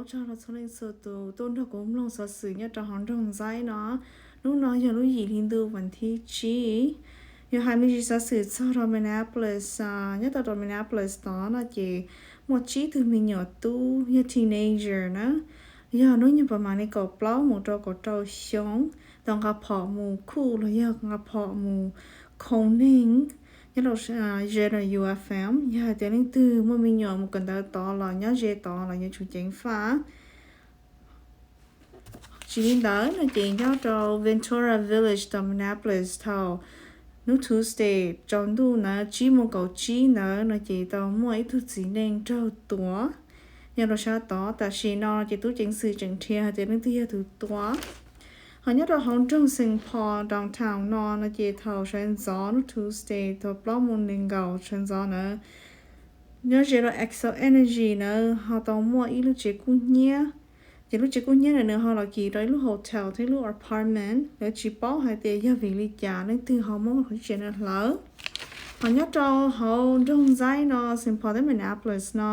Tsaug rau txhua leej txhua tus tuaj nrog kuv mloog xov xwm nyob rau hauv nroog Ntxaib no. Hnub no yog lub yim hli ntuj vas thib tsib. Yuav hais me ntsis xov xwm txog rau Minneapolis. Nyob tau rau Minneapolis tod no ces muaj tsib tug me nyuam tub yog teenager na, yog hnub nyoog pas mas li kaum plaub mus rau kaum rau xyoo, tau nqa phom mus khuj los yog nqa phom mus khoo neeg nyob rau ze rau U F M. Yog hais tias leej twg muaj me nyuam mus kawm ntawv tod los nyob ze tod los yuav tsum ceev faj. Tsis li ntawd no ces nyob rau Ventura Village tom Minneapolis thaum hnub Tuesday tsaus ntuj na tsib moos kaum tsib ntawd no ces tau muaj ib tug txiv neej raug tua nyob rau sab tod. Tam sim no ces tub ceev xwm tseem nrhiav hais tias leej twg yog tus tua. Ho nyob rau hauv nroog Saint Paul downtown no no ces thaum sawv ntxov hnub Tuesday thaum plaub moos nees nkaum sawv ntxov na, nyob ze rau Xcel Energy na ho tau muaj ib lub tsev kub hnyiab. Ces lub tsev kub hnyiab ntawd nws ho los kis rau ib lub hotel thiab ib lub apartment, lawv tsis paub hais tias yog vim li cas leej twg ho muab lub tsev ntawd hlawv. Ho nyob rau hauv nroog Ntxaib no Saint Paul thiab Minneapolis no,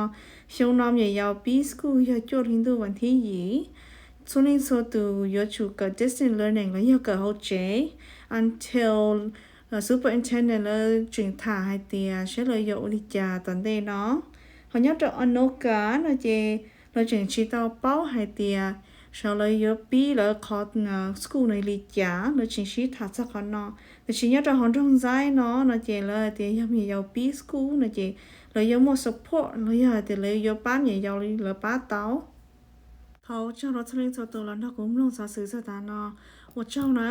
xyoo no me nyuam yaus pib school yog cuaj hli ntuj vas thib yim. Txhua leej txhua tus yuav tsum kawm distance learning los yog kawm hauv tsev until superintendent lawv tseem tham hais tias saib lawv yuav ua li cas tom ntej no. Ho nyob rau Anoka no ces lawv tseem tsis tau paub hais tias saib lawv yuav pib lawv qhov school no li cas, lawv tseem sib tham txog qhov no. Tiam sis nyob rau hauv nroog Ntxaib no no ces lawv hais tias yog me nyuam yaus pib school no ces lawv yuav muaj support los yog hais tias lawv yuav pab me nyuam yaus li lawv pab tau. Thov ua tsaug rau txhua leej txhua tus los nrog kuv mloog xov xwm txog tav no. Ua tsaug na.